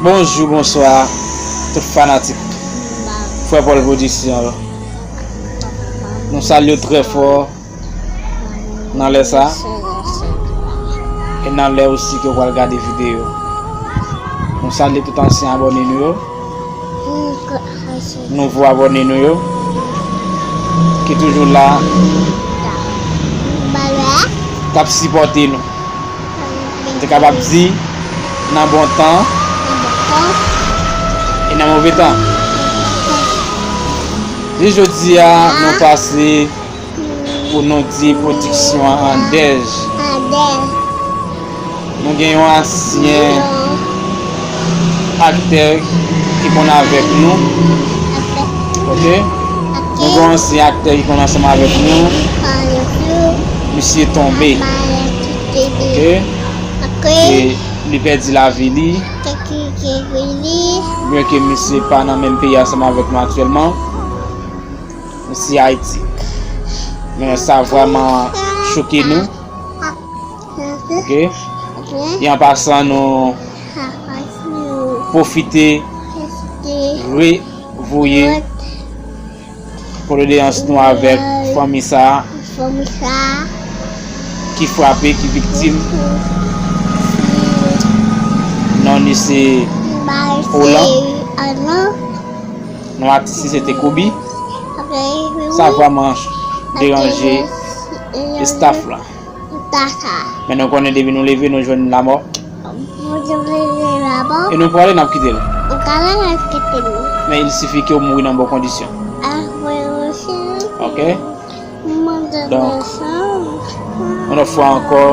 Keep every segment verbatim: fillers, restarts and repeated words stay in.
Bonjou, bonswa, tout fanatik Frè Paul Production yo. Nou salye w trè fò nan lè sa. E nan lè osi ke w pral gade videyo. Nou salye tout ansyen abòne nou yo. Nouvo abòne nou yo. Ki toujou la. K ap sipòte nou. M te kapab di, nan bon tan e nan move tan. Jis jodi a, nou pase pou nou di pwodiksyon an Andèj. Nou gen yon ansyen aktè ki konn avèk nou. Ok? Nou gen yon ansyen aktè ki konn ansanm avèk nou. Misye tonbe. Ok? E li pèdi lavi li. Byenke misye pa nan menm peyi ansanm avèk nou aktyèlman. Misye Ayiti. Men sa vrèman choke nou. Ok? E an pasan, nou pwofite revoye kondoleyans nou avèk fanmi sa a ki frape, ki viktim. Non li se Olan. Non atis li se te Kobe. Sa vrèman deranje staff la. Men nou konnen depi nou leve, nou jwenn lamò. E nou prale, n ap kite l. Men il sifi ke w mouri nan bon kondisyon. Ok? Donk, yon lòt fwa ankò,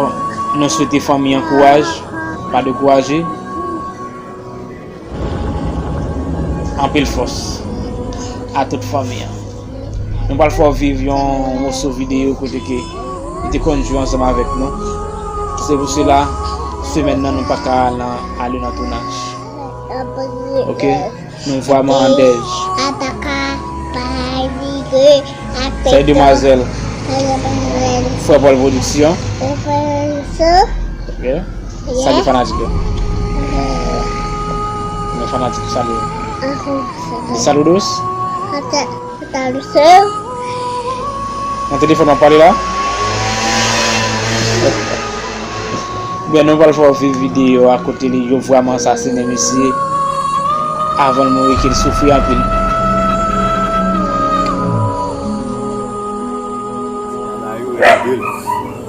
nou swete fanmi an kouraj, pa dekouraje. Anpil fòs a tout fanmi an. Nou pral fè w viv yon moso videyo kote ke li te konn jwe ansanm avèk nou. Se pou sela, semèn nan nou pa ka al nan, ale nan tounaj. Ok? Nou vrèman andèj. Sa e demwazèl Frè Paul Production. Ok? Salye fanatik yo. Men fanatik yo salye. Saludos. Nan telefòn w ap pale la? Byen, nou pral fè w viv videyo a kote li, yo vrèman asasinen misye avan l mouri, ke l soufri anpil.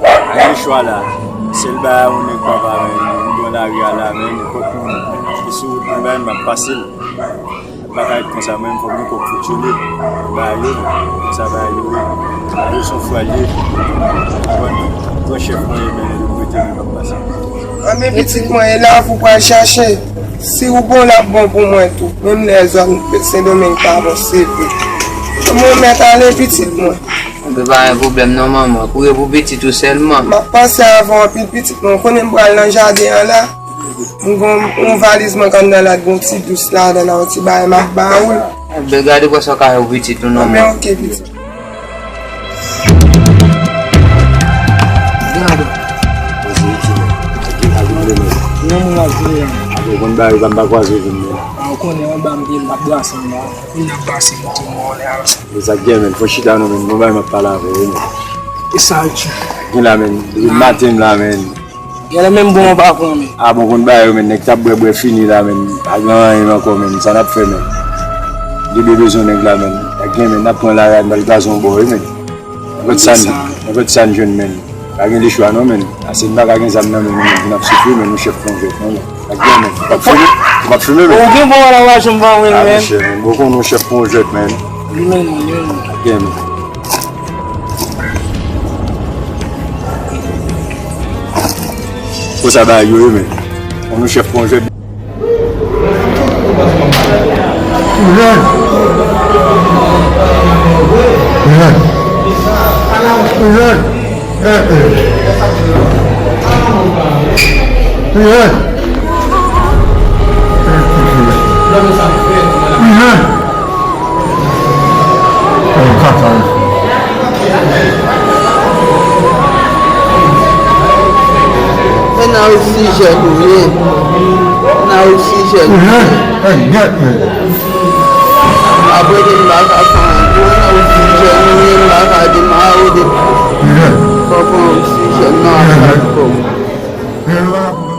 Pa gen chwa la. Sèl bagay yon nèg papa, men, m pran lari a la, men, nenpòt moun ki sou wout mwen, bagay m ap pase l. Bagay konsa, men, fò m gen kòb fonksyone. Bagay yo, men, konsa bagay yo ye. Yo se yon fwa l ye. Konprann? Gran chèf mwen ye, men, yo m rete, men, m ap pase. Anben pitit mwen, e lavi w pral chache. Si ou bon, l ap bon pou mwen tou. Menm lè zòn Sendomeng pa bon, se vre. Mwen mèt ale, pitit mwen. Anben pa gen pwoblèm non, manman. Kouri pou pitit ou sèlman. M ap panse avè w anpil, pitit mwen. Ou konnen m pral nan jaden an la. M gon yon valiz mwen k anndan la, gon ti dous ladan, yon ti bagay m ap ba ou l. Anben gade pou sa w ka fè pou pitit ou non, manman. Anben ok, pitit. Gade. Yon moun ap vini la. Ou konn bagay sa m pa kwaze vin men. A, ou konnen anba m gen m ap brase m la. Kounye a brase m tou mò lè a. E sa k gen men, fò chita non men, gon bagay m ap pale avè w men. E sa l di? Gen la men, depi maten m la men. Genlè menm bon an pa pran men. A bon, konn bagay yo men, nèg t ap bwè bwè fini la men, pa gen anyen ankò men, sa n ap fè men. Dede bezwen nèg la men, pa gen men, n ap pran lari a n pral gaze yon bò wi men. Nenpòt sa n, nenpòt sa n jwenn men. Pa gen lechwa non men. Ase n pa ka gen zam nan men nou men, pou n ap soufri men, nou chèf pran jwèt non men. Pa gen men. Ou p ap fimen? Ou p ap fimen men? Ou gen bon an la wajan m pa wè l men. A monchè men, bon konn nou chèf pran jwèt men. Li men, li men. Pa gen men. Konsa bagay yo ye men. Konn nou chèf pran jwèt. Jèn. Jèn. Jèn. Eh, eh. Jèn. Jèn. Fè nan oksijèn ou ye. Nan oksijèn. Apre de m pa ka fè anyen. Mwen nan oksijèn, mwen m pa ka di m a ou de. Fòk mwen oksijèn nan apre pou.